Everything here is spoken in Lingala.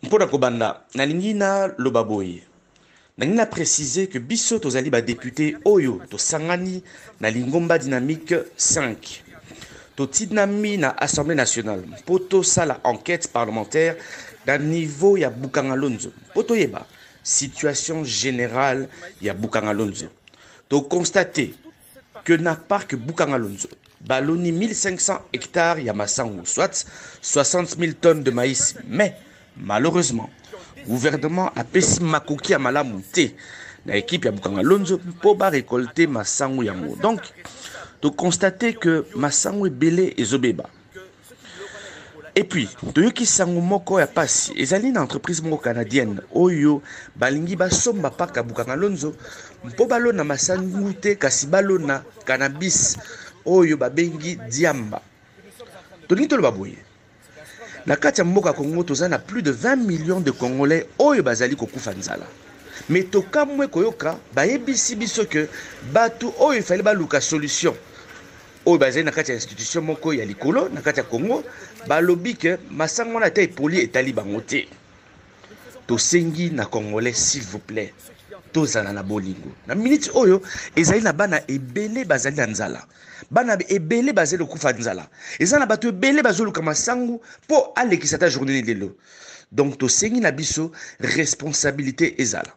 Mpo na kobanda, nalingi naloba boye. Nalingi na preciser que biso tozali ba deputes oyo tosangani na lingomba dynamique 5. Totindami na Assemblee nationale mpo tosala enquete parlementaire na niveau ya Bukanga Lonzo mpo toyeba situation generale ya Bukanga Lonzo. To constater que na parc Bukanga Lonzo baloni 1500 hectares ya masangu soit 60 000 tonnes de maïs, mais malheureusement gouvernement apesi makoki ya malamu te na équipe ya Bukanga Lonzo mpo ba récolter masangu yango. Donc to constater que masangu ebele ezobeba. Et puis toyoki sango moko ya pasi, ezali na entreprise moko canadienne oyo balingi basomba parc ya Bukanga Lonzo mpo balona masangu te, kasi balona cannabis oyo babengi diamba. Tolingi toloba boye, na kati ya mboka Congo toza na plus de 20 millions de Congolais oyo bazali kokufa nzala. Mais tokamwe koyoka bayebisi biso ke bato oyo efali baluka solution oyo bazali na kati ya institution moko ya likolo na kati ya Congo, balobi ke masango wana ata epoli etali bango te. Tosengi na Congolais, s'il vous plaît, tozala na bolingo. Na minute oyo ezali na bana ebele bazali na nzala, bana ebele bazali kokufa nzala, eza na bato ebele bazoluka masangu mpo alekisa ata journée lelo. Donc tosengi na biso responsabilité ezala.